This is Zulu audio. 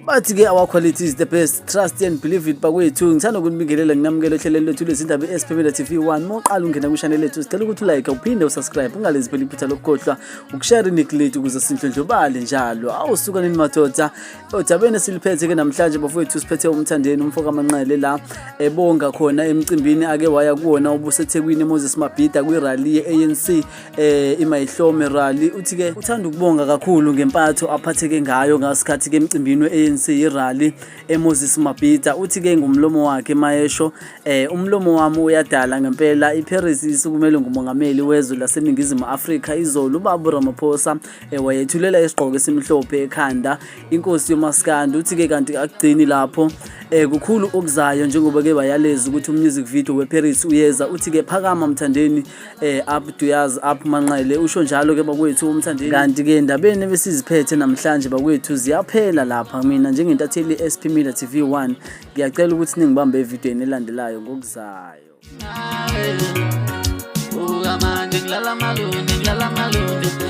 Bathi-ke our quality is the best, trust and believe it bakwethu. Ngithanda ukunibingelela nginamukela ohlelweni lwethu lwezindaba i-SP Media TV 1. Uma uqala ungena kwishaneli lethu sicela ukuthi ulike uphinde usubscribe ungalenzi phela iphutha lokukhohlwa ukushare inik lethu ukuze sindlondlobale njalo. Awusuka nini madoda? Odabeni esiliphethe-ke namhlanje bafowethu siphethe uMthandeni umfo kaManqele la ebonga khona emcimbini ake waya kuwona obuseThekwini eMoses Mabhida kwirally ye-ANC iMayihlome rally. Uthi-ke uthanda ukubonga kakhulu ngempatho aphatheke ngayo ngasikhathi ke emcimbini we-ANC irally eMoses Mabhida. Uthi-ke ngumlomo wakhe mayesho umlomo wami uyadala ngempela. IParis isukumele ngumongameli wezwe laseNingizimu Afrika izolo ubaba uRamaphosa wayethulela isigqoko esimhlophe ekhanda inkosi yomaskandi. Uthi-ke kanti akugcini lapho, kukhulu okuzayo njengoba ke bayaleza ukuthi umusic video weParis uyeza. Uthi-ke phakama Mthandeni, up Duyazi, up Manqele, usho njalo ke bakwethu uMthandeni. Kanti ke endabeni ebesiziphethe namhlanje bakwethu ziyaphela lapha. Mina njengentatheli SP Media TV 1 ngiyacela ukuthi ningibambe evidweni elandelayo ngokuzayo. Buka manje ngilala malunde, ngilala malunde.